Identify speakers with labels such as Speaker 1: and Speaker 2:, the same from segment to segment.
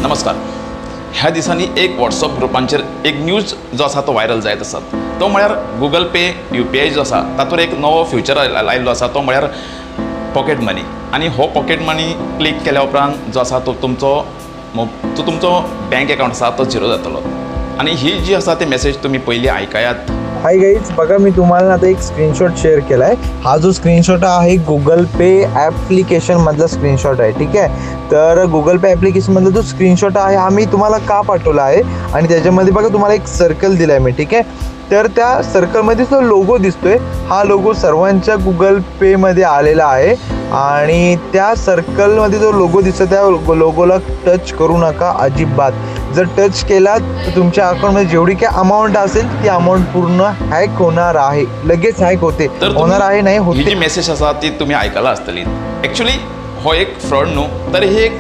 Speaker 1: नमस्कार. ह्या दिसांनी एक व्हॉट्सअप ग्रुपांचेर एक न्यूज जो आसा तो व्हायरल जायत आसा, तो म्हळ्यार गुगल पे UPI जो आसा तातूंत एक नवो फ्युचर आयिल्लो आसा, तो म्हळ्यार पॉकेट मनी. आनी हो पॉकेट मनी क्लिक केल्या उपरांत जो आसा तो तुमचो तुमचो बँक अकावंट आसा तो झिरो जातलो. आनी ही जी आसा ती मेसेज तुमी पयलीं आयकयात.
Speaker 2: हाय गाईज, बघा मी तुम्हाला आता एक स्क्रीनशॉट शेअर केलाय. हा जो स्क्रीनशॉट आहे गुगल पे ॲप्लिकेशन मधला स्क्रीनशॉट आहे, ठीक आहे. तर गुगल पे ॲप्लिकेशन मधला जो स्क्रीनशॉट आहे हा मी तुम्हाला का पाठवला आहे आणि त्याच्यामध्ये बघा तुम्हाला एक सर्कल दिला आहे मी, ठीक आहे. तर त्या सर्कलमध्ये जो लोगो दिसतोय हा लोगो सर्वांच्या गुगल पेमध्ये आलेला आहे आणि त्या सर्कलमध्ये जो लोगो दिसतो त्या लोगोला टच करू नका अजिबात. जर टच केला तर तुमच्या अकाउंटमध्ये जेवढी काही अमाऊंट असेल ती अमाऊंट पूर्ण हॅक होणार आहे, लगेच हॅक होते,
Speaker 1: तर
Speaker 2: होणार आहे नाही
Speaker 1: ही
Speaker 2: होते.
Speaker 1: जी मेसेज आसा ती तुमी आयकला आसतली. एक्चुली हो एक फ्रॉड न्हू, तर ही एक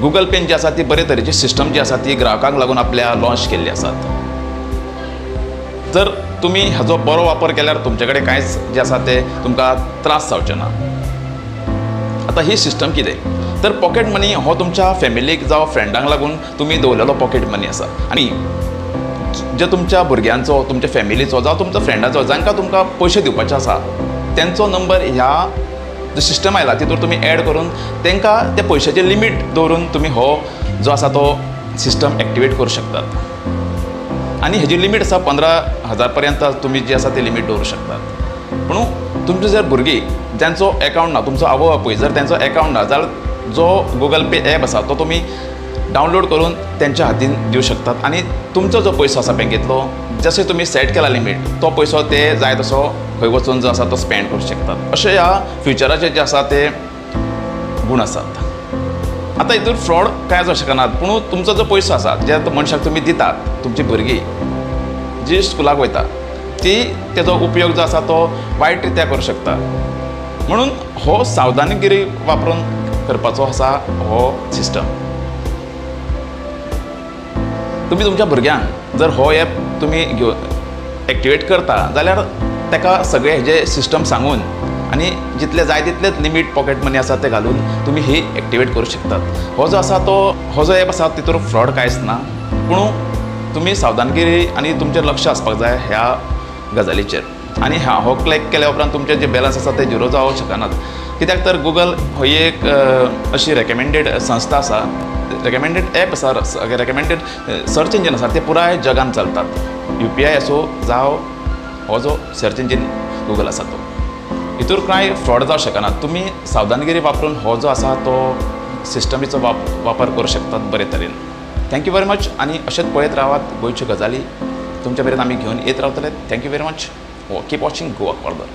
Speaker 1: गुगल पेन जी आसा ती बरे तरेची सिस्टम जी आसा ती ग्राहकांक लागून आपल्या लॉन्च केल्ली आसात. जर तुमी हाजो बरो वापर केल्यार तुमचे कडेन कांयच जें आसा तें तुमकां त्रास जावचे ना. आतां ही सिस्टम कितें तर पॉकेट मनी हो तुमच्या फॅमिलीक जावं फ्रेंडांक लागून तुमी दवरलेलो पॉकेट मनी आसा. आनी जे तुमच्या भुरग्यांचो, तुमच्या फॅमिलीचो जावं तुमच्या फ्रेंडाचो जांकां तुमकां पयशे दिवपाचे आसा तेंचो नंबर ह्या जो सिस्टम आयला तितूर तुमी एड करून तेंकां त्या पयशाची लिमीट दवरून तुमी हो जो आसा तो सिस्टम एक्टिवेट करूं शकतात. आनी हेजी लिमीट आसा 15,000 पर्यंत तुमी जी आसा ती लिमीट दवरूं शकतात. पूण तुमची जर भुरगीं जांचो एकावंट ना, तुमचो आवय बापूय जर तेंचो एकावंट ना जाल्यार जो गुगल पे एप आसा तो तुमी डावनलोड करून तेंच्या हातीन दिवं शकतात. आनी तुमचो जो पयसो आसा बँकेंतलो जशें तुमी सेट केला लिमीट तो पयसो ते जाय तसो खंय वचून जो आसा तो स्पेंड करूं शकतात. अशें ह्या फ्युचराचे जे आसा ते गूण आसात. आतां हितून फ्रॉड कांय जावं शकना, पूण तुमचो जो पयसो आसा जे मनशाक तुमी दितात, तुमची भुरगीं जी स्कुलाक वयता ती तेजो उपयोग जो आसा तो वायट रित्या करूं शकता. म्हणून हो सावधानगिरी वापरून करपाचो आसा हो सिस्टम. तुमी तुमच्या भुरग्यांक जर हो एप तुमी घेवन एक्टिवेट करता जाल्यार ताका सगळे हेजे सिस्टम सांगून आनी जितले जाय तितलेच लिमीट पॉकेट मनी आसा ते घालून तुमी ही एक्टिवेट करूं शकतात. हो जो आसा तो हो जो एप आसा तितूर फ्रॉड कांयच ना, पूण तुमी सावधानगिरी आनी तुमचें लक्ष आसपाक जाय ह्या गजालीचेर. आनी हा हो क्लिक केल्या उपरांत तुमचें जे बॅलन्स आसा ते झिरो जावंक शकनात, कित्याक तर गुगल ही एक अशी रेकमेंडेड संस्था आसा, रेकमेंडेड एप आसा, रेकमेंडेड सर्च इंजीन आसा, ते पुराय जगान चलतात. UPI आसूं जावं हो जो सर्च इंजीन गुगल आसा तो हितूर कांय फ्रॉड जावंक शकना. तुमी सावधानगिरी वापरून हो जो आसा तो सिस्टमीचो वापर करूं शकतात बरे तरेन. Thank you very much. आनी अशेंच पळयत रावात गोंयच्यो गजाली तुमच्या मेरेन आमी घेवन येत रावतले. Thank you very much. Keep watching Goa corner.